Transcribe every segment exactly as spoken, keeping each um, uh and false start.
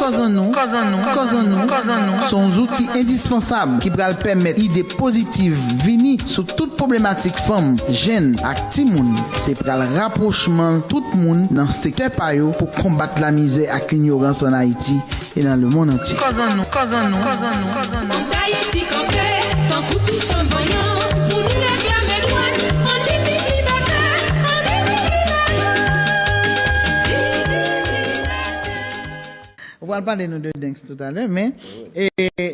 Kòz an nou, kòz an nou, kòz an nou, se yon zouti endispansab ki pral pèmèt ide pozitiv vini sou tout pwoblematik fanm, jenn ak timoun. Se pral rapwochman tout moun nan sektè pa yo pou konbat lamizè ak linyorans ann Ayiti e nan lemonn antye. Kòz an nou, kòz an nou, kòz an nou, kòz an nou. Fòk Ayiti kanpe, tankou tout fanm vanyan, pou nou reklame dwa, ann di pi bata, ann di pi bata. Ou pral pale nou de Denks toutalè, men e,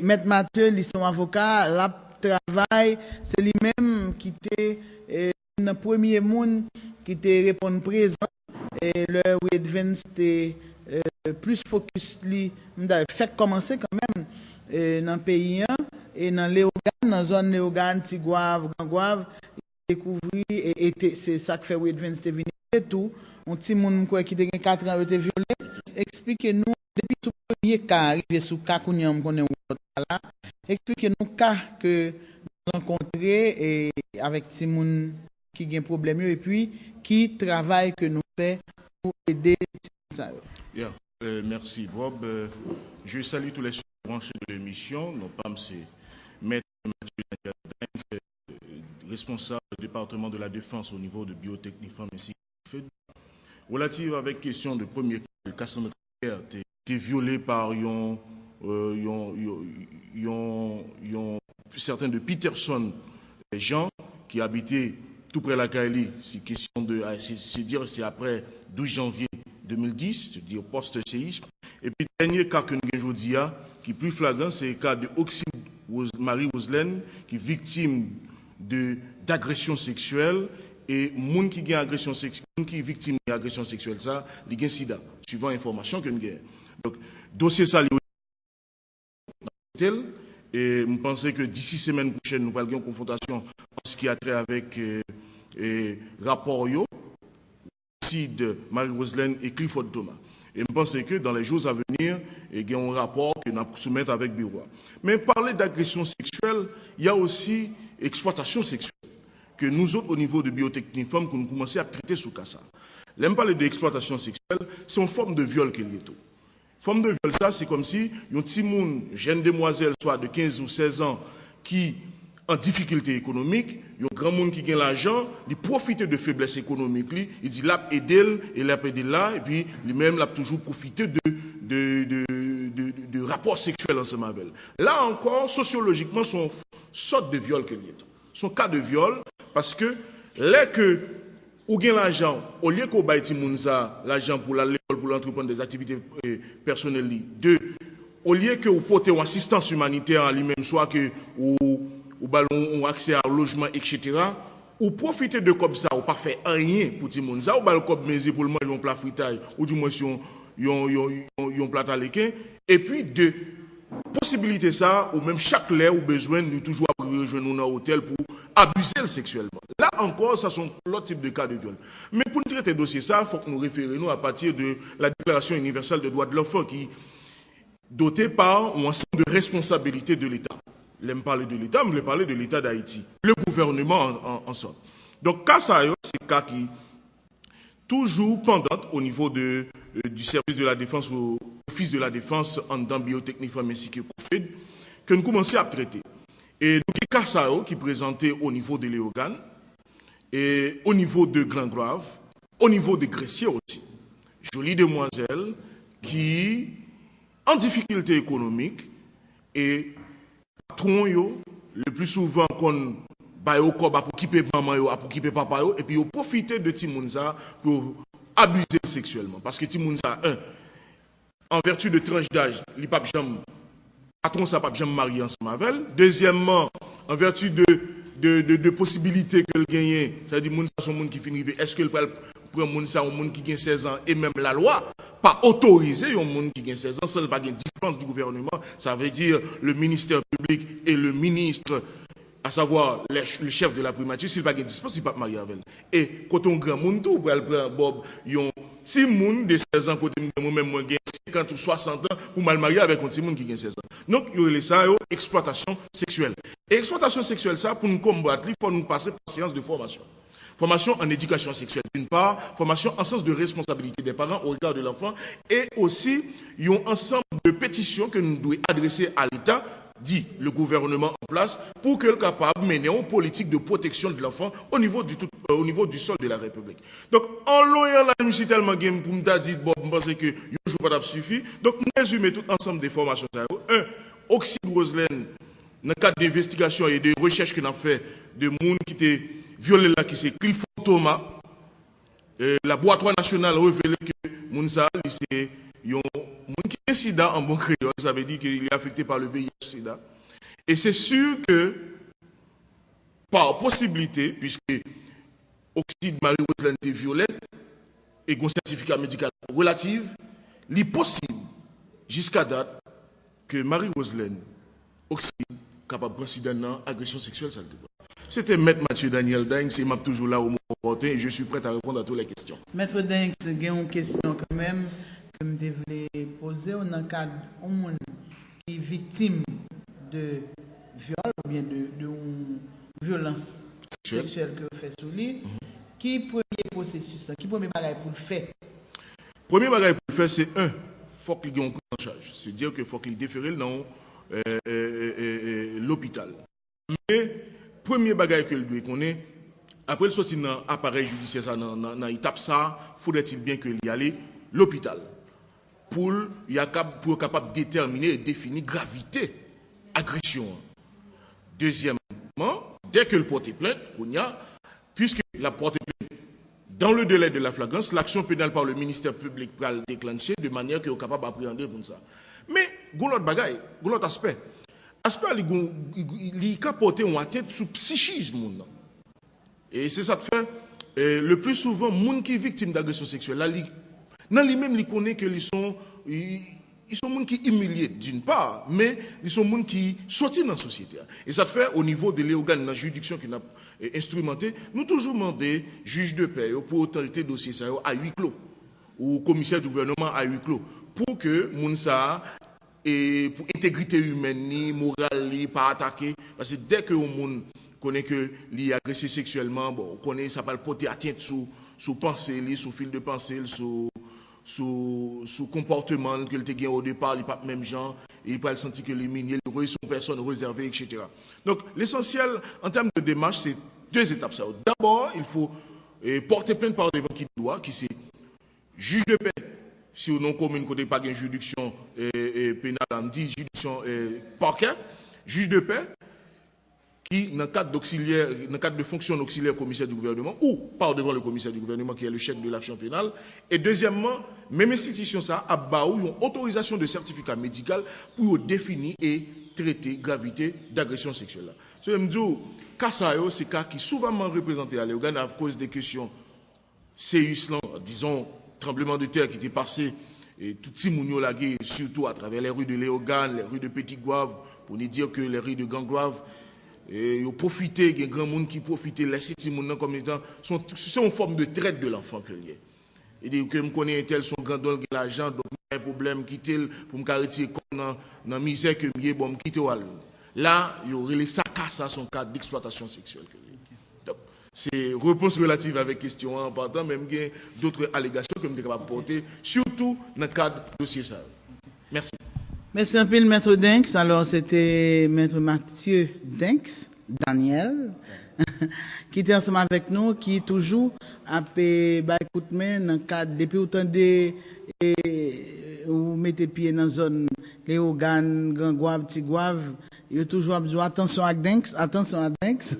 Mèt Mathieu, li se yon avoka, l ap travay, se li menm ki te e, youn nan premye moun ki te reponn prezan e, lè Wade Vance te e, plis fokis li, m ta fèk kòmanse kanmenm e, nan peyi an, e nan Leyogàn, nan zòn Leyogàn, Tigwav, Grangwav, dekouvri, e, e te, se sa k fè Wade Vance te vini. Se tou, yon timoun, m kwè, ki te gen kat an, yo te vyole. Eksplike nou, depi sou premye ka, rive sou ka kounye a, m konnen ou la, eksplike nou ka ke nou rankontre e, avèk timoun ki gen pwoblèm yo, epi ki travay ke nou fè pou ede timoun sa yo. Yeah. Euh, merci, Bob. Euh, je salue tous les branches de l'émission. Non, pas c'est Maître Mathieu Daniel Banks, euh, responsable du département de la défense au niveau de Biotechnic Farm ainsi que Fed. Relative avec question de premier cas de Cassandra Pierre, te, te violé par yon, euh, yon, yon, yon, yon, certains de Peterson Jean, ki abite tou prè lakay li, se kesyon de, se, se dire, se apre douz janvye de mil dis, se dire post-séisme. Epi dènye ka ke nou gen jodi a, ki pli flagran, se ka de Oxide Rose, Marie Roselène, ki viktim de, d'agresyon seksyèl, e moun ki gen agresyon seks, moun ki viktim de agresyon seksyèl sa, li gen sida, suivan enfòmasyon ke nou gen. Donk, dosye sa, li te l. E m panse ke disi semèn pwochèn, nou pral gen yon konfwontasyon an sa ki a trè avèk e, e, rapò yo, Sid, Marie Roselène e Clifford Thomas. E m panse ke dans les jours à venir, e gen yon rapò ke n ap soumèt avèk biwo a. Men pale d'agression sexuelle, il y a aussi exploitation sexuelle. Ke nou zòt, o nivo de Biotechnic Farm, ke nou kòmanse ap trete sou ka sa. Lè m pale de eksplwatasyon seksyèl, se yon fòm de vyòl ke l ye tou. Fòm de vyòl sa, se kòmsi yon timoun, jèn demwazèl, swa de kenz ou sèz an, ki an difikilte ekonomik, yon granmoun ki gen lajan, li pwofite de feblès ekonomik li, li di l ap ede l, e l ap ede l la, epi li menm l ap toujou pwofite de, de, de, de, de, de rapò seksyèl ansanm avè l. La ankò, sosyolojikman, se yon sòt de vyòl ke l ye tou. Se yon ka de vyòl, paske lè ke ou gen lajan, olye ke w bay timoun sa lajan pou l al lekòl, pou l antreprann de aktivite e, pèsonèl li, de, olye ke w pote yon asistans imanitè a li menm, swa ke ou, ou ba l yon, yon aksè a lojman, etsetera, ou pwofite de kòb sa, ou pa fè anyen pou timoun sa, ou ba l kòb mezi pou l manje yon pla fritay, ou dimwens yon, yon, yon, yon, yon plat aleken, epi de posibilite sa, ou menm chak lè ou bezwen l, li toujou ap rejwenn ou nan otèl pou abize l seksyèlman. La ankò, sa se yon lòt tip de ka de vyòl. Men pou n trete dosye sa, fòk nou refere nou à partir de la Déclaration universelle des droits de l'enfant ki dote pa yon ansanm de responsabilite de Leta. Lè m pale de Leta, m vle pale de Leta Dayiti. Le gouvernement en, en, en somme. Donk, ka sa yo, se ka ki toujou pandant o nivo de, euh, du service de la défense, o Office de la Défense, anndan Biotechnic Farm ensi ke COFED, ke n kòmanse ap trete. E nou gen ka sa yo ki prezante o nivo de Leyogàn, e o nivo de Grangwav, o nivo de Gresye osi. Joli demwazèl ki an difikilte ekonomik e patwon yo, le pli souvan, konn ba yo kòb ap okipe manman yo, ap okipe papa yo, epi yo pwofite de timoun sa pou yo abize l seksyèlman. Paske timoun sa, en, an vèti de tranch daj, li p ap janm, patwon sa p ap janm marye ansanm avè l. Dezyèmman, an vèti de, de, de, de posibilite ke l genyen, sa vle di moun sa se yon moun ki fin rive, èske l pral pran moun sa, yon moun ki gen sèz an, e menm lalwa pa otorize yon moun ki gen sèz an san l pa gen dispans du gouvernement, ça veut dire le ministère public et le ministre, à savoir le, le chef de la primature, si l pa gen dispans, li p ap marye avè l. E kote yon granmoun tou, ou pral pran Bob, yon timoun de sèz an, kote m gen mwen menm, mwen gen senkant ou swasant an, pou m al marye avèk yon timoun ki gen sèz an. Donk, yo rele sa yo eksplwatasyon seksyèl. E eksplwatasyon seksyèl sa, pou n konbat li, fò nou pase pa seyans de fòmasyon. Formation en éducation sexuelle, d'une part, formation en sens de responsabilité des parents au regard de l'enfant, et aussi yon ansanm de pétitions que nous devons adresser à l'État, dit le gouvernement en place, pour que l kapab mennen yon politique de protection de l'enfant au niveau du, tout, euh, au niveau du sol de la République. Donk, an long e an laj, m si tèlman gen pou m ta di, bon, m panse ke yon jou pa t ap sifi. Donk, m rezime tout ansanm de fòmasyon sa yo. Un, Oxide Roselène, nan kad de envestigasyon e de rechèch ke n ap fè de moun ki te vyole l la, ki se Clifford Thomas, euh, laboratwa nasyonal revele ke moun sa a, li se yon moun ki gen sida an bon kreyòl, sa vle di ke li afekte pa le V I H sida. E se si ke, pa posiblite, puiske Oxide Marie Roselène te vyole, e gon sètifika medikal relative, li posib, jiska dat, ke Marie Roselène Oxide kapab pran sida nan agresyon seksyèl sa l te pran. Se te Mèt Mathieu Daniel Danks, e m ap toujou la au moment opportun, et je suis prêt à répondre à toutes les questions. Maître Danks, gen yon kesyon kanmenm ke m te vle poze w nan kad yon moun ki viktim de vyòl oubyen de, de yon vyolans seksyèl ke yo fè sou li, ki premye pwosesis la, ki premye bagay pou l fè? Premye bagay pou l fè, se un, fòk li gen yon priz an chaj. Se di ke fòk li defere l nan yon, euh, euh, euh, euh, euh, lopital. Men, premye bagay ke l dwe konnen, apre l soti nan aparèy jidisyè sa, nan, nan, nan etap sa, faudrait-il bien ke li ale lopital. Pou l, y a kab-, pou yo kapab detèmine e defini gravite agresyon an. Dezyèmman, dè ke l pòte plent, kounye a, puiske l ap pòte plent, dans le délai de la flagrance, l'action pénale par le ministère public pral deklanche de manyè ke yo kapab apreyande moun sa. Men, gon lòt bagay, gon lòt aspè. Aspè a, li gon, li, li ka pòte yon atent sou psichis moun nan. E se sa k fè, eh, le plus souvent, moun ki viktim d agresyon seksyèl la, li, nan li menm, li konnen ke li son, li, li son moun ki imilye, d'une part, men li son moun ki soti nan sosyete a. E sa k fè, o nivo de lewogàn, nan jiridiksyon ke n ap, eh, enstrimante, nou toujou mande jij de pè yo pou yo trete dosye sa yo à huis clos, ou komisè di gouvènman à huis clos, pou ke moun sa a, e pou entegrite imèn li, moral li, pa atake. Paske dè ke yon moun konnen ke li agrese seksyèlman, bon, ou konnen sa pral pote atent sou, sou panse li, sou fil de panse l, sou, sou, sou konpòtman l ke l te gen o depa, li p ap menm jan, e li pral santi ke li minye, li se yon pèsòn rezève, et cetera. Donk, lesansyèl, an tèm de demach, se de etap sa yo. Dabò, il faut, eh, pòte plent par devan ki dwa, ki se jij de pè, si w nan yon komin kote pa gen jiridiksyon, eh, eh, penal, an di jiridiksyon, eh, pakè, jij de pè, ki nan kad d'oksilyè, nan kad de fonksyon oksilyè komisè di gouvènman ou par devan le commissaire du gouvernement qui est le chef de l'action pénale. E dezyèmman, menm enstitisyon sa a ap ba ou yon otorizasyon de sètifika medikal pou yo defini e trete gravite d agresyon seksyèl la. Se m di w, ka sa yo, se ka ki souvanman reprezante a lewogàn akoz de kesyon seyis lan, dizon, tranbleman de tè ki te pase, e tout timoun yo lage, sitou atravè les rues de Léogâne, les rues de Petit Goâve, pour ne dire que les rues de Grand Goâve, e yo pwofite, gen granmoun ki pwofite lèse timoun nan kòm etan, se yon, se yon fòm de traite de l'enfant ke l ye. E di ke m konnen entèl se yon grandon, l gen lajan, donk m pa gen pwoblèm, kite l pou m ka retire kò m nan, nan mizè ke m ye, bon, m kite w al. La, yo rele sa, ka sa, se yon ka d'exploitation sexuelle ke l ye. Donk, se repons relativ avèk kesyon an an patan, men m gen dòt alegasyon ke m te kapab pòte, sitou nan kad dosye sa yo. Mèsi. Mèsi anpil, Mèt Danks. Alò, se te Mèt Mathieu Danks, Daniel, ki te ansanm avèk nou, ki toujou ap, eh, bay kout men nan kad, depi w tande, eh, ou mete pye nan zòn Leyogàn, Gran Gwav, Ti Gwav, yo toujou ap di w, "Atansyon ak Danks, atansyon ak Danks."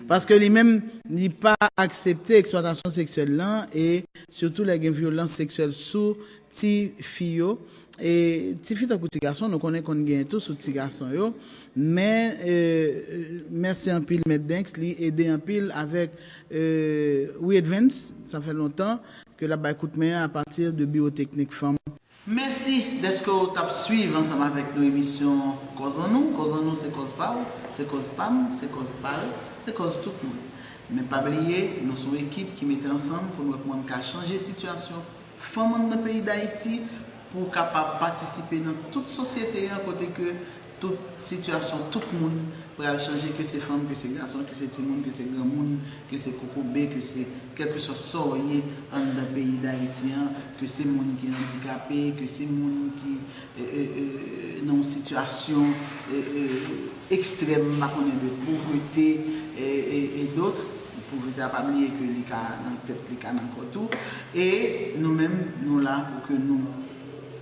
Paske li menm, li pa aksepte eksplwatasyon seksyèl lan, e sitou lè gen vyolans seksyèl sou ti fi yo. E ti fi tankou ti gason, nou konnen konn gen tou sou ti gason yo. Men, eh, mèsi anpil, Mèt Danks, li ede anpil avèk, eh, We Advance, sa fè lontan ke l ap bay kout men an apati de biwo teknik fanm. Mèsi dèske w t ap swiv ansanm avèk nou emisyon Kòz an nou. Kòz an nou se kòz pa w, se kòz pa m, se kòz pa l, se kòz tout moun. Men pa bliye, nou se yon ekip ki mete ansanm pou nou wè kòman n ka chanje sitiyasyon fanm anndan peyi Dayiti, pou w kapab patisipe nan tout sosyete an kote ke Tout sitiyasyon tout moun pral chanje, ke se fanm, ke se gason, ke se timoun, ke se granmoun, ke se kokobe, ke se kèlkeswa sa w ye anndan peyi Dayiti an, ke se moun ki andikape, ke se moun ki e, e, e, nan yon sitiyasyon e, e, ekstrèm, m pa konnen, de povrete e, e, e dòt. Povrete a, pa bliye ke li ka nan tèt, li ka nan kò tou. E nou menm, nou la pou ke nou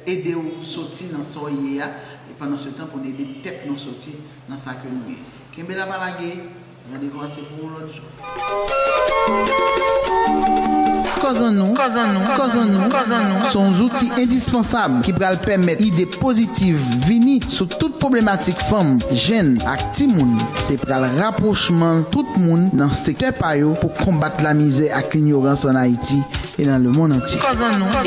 ede w soti nan sa w ye a, e pandan se tan pou n ede tèt nou soti nan sa ke nou ye. Kenbe la, pa lage, randevou a se pou yon lòt jou. Kòz an nou, kòz an nou, se yon zouti endispansab ki pral pèmèt ide pozitiv vini sou tout pwoblematik fanm, jèn ak timoun. Se pral rapwochman tout moun nan sektè pa yo pou konbat lamizè ak linyorans ann Ayiti e nan lemonn antye.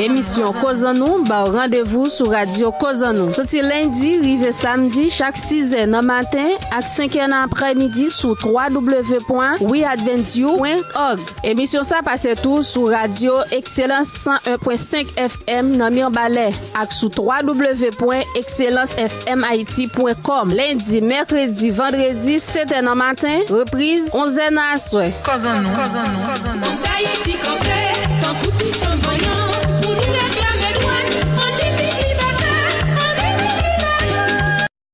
Emisyon Koz an nou ba w randevou sou radyo Koz an nou. Soti lendi rive samdi, chak sizè nan maten ak senkè nan aprèmidi sou w w w pwen we advent you pwen org. Emisyon sa pase tou sou radyo Excellence san en pwen senk F M nan Mibalè ak sou w w w pwen excellence f m haiti pwen com. Lendi, mèkredi, vandredi, sèt è nan maten, repriz, onz è nan aswè. Kòz an nou. Fòk Ayiti kanpe.